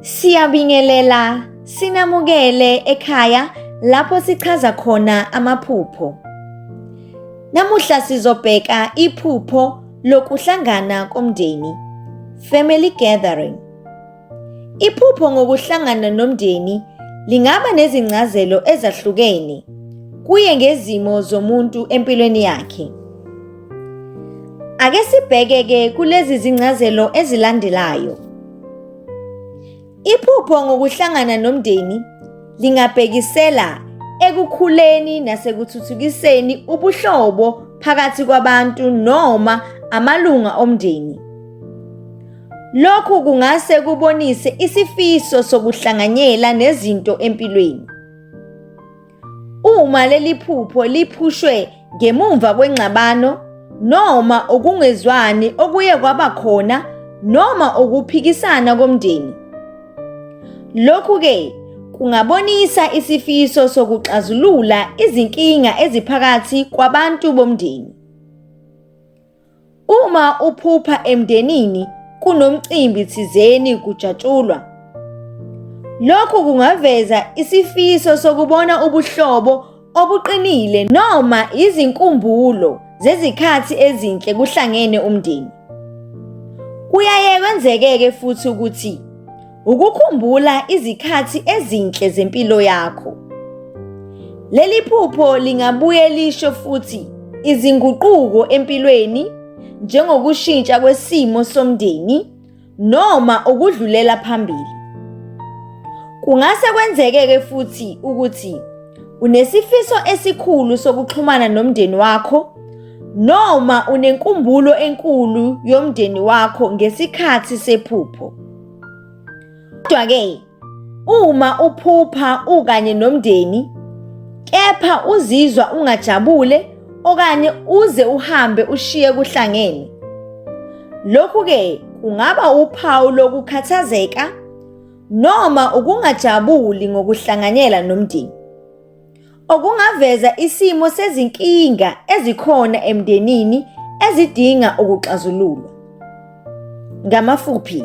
Siyabingelela, sinamukele ekhaya lapho sichaza khona amaphupho. Namuhla sizobheka iphupho lokuhlangana komndeni, family gathering. Iphupho ngokuhlangana nomndeni lingaba nezincazelo ezahlukene kuye ngezimo zomuntu empilweni yakhe. Ake sibheke-ke kulezi zincazelo ezilandelayo. Iphupho ngokuhlangana nomndeni lingabhekisela ekukhuleni nasekuthuthukiseni ubuhlobo phakathi kwabantu noma amalunga omndeni. Lokhu kungase kubonise isifiso sokuhlanganyela nezinto empilweni. Uma leli phupho liphushwe ngemumva kwengxabano noma ukungezwani okuye kwaba khona noma ukuphikisana komndeni. Lokhu-ke kungabonisa isifiso sokuxazulula izinkinga eziphakathi kwabantu bomndeni. Uma uphupha emndenini kunomcimbi thizeni kujatshulwa. Lokhu kungaveza isifiso sokubona ubuhlobo obuqinile noma izinkumbulo zezikhathi ezinhle kuhlangene umndeni. Kuyaye kwenzeke-ke futhi ukuthi Ukukhumbula izikhathi ezinhle zempilo yakho. Leli phupho lingabuye lisho futhi izinguquko empilweni njengokushintsha kwesimo somndeni noma ukudlulela phambili. Kungase kwenzeke-ke futhi ukuthi unesifiso esikhulu sokuxhumana nomndeni wakho noma unenkumbulo enkulu yomndeni wakho ngesikhathi sephupho. Kodwa-ke, uma uphupha ukanye nomndeni, kepha uzizwa ungajabule okanye uze uhambe ushiye kuhlangene. Lokhu-ke kungaba uphawu lokukhathazeka noma ukungajabuli ngokuhlanganyela nomndeni. Okungaveza isimo sezinkinga ezikhona emndenini ezidinga ukuxazululwa. Ngamafuphi,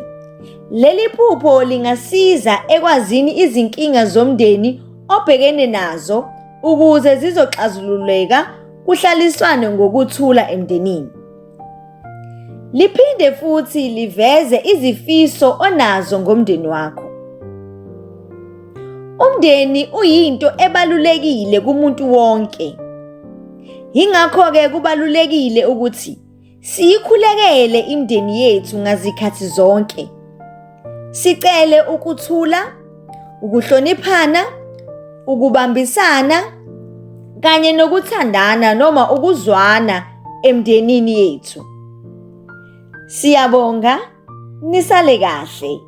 leli phupho lingasiza ekwazini izinkinga zomndeni obhekene nazo ukuze zizoxazululeka kuhlaliswane ngokuthula emndenini. Liphinde futhi liveze izifiso onazo ngomndeni wakho. Umndeni uyinto ebalulekile kumuntu wonke. Yingakho-ke kubalulekile ukuthi siyikhulekele imindeni yethu ngazikhathi zonke. Sicele ukuthula, ukuhloniphana, ukubambisana kanye nokuthandana noma ukuzwana emndenini yethu. Siyabonga, nisale kahle.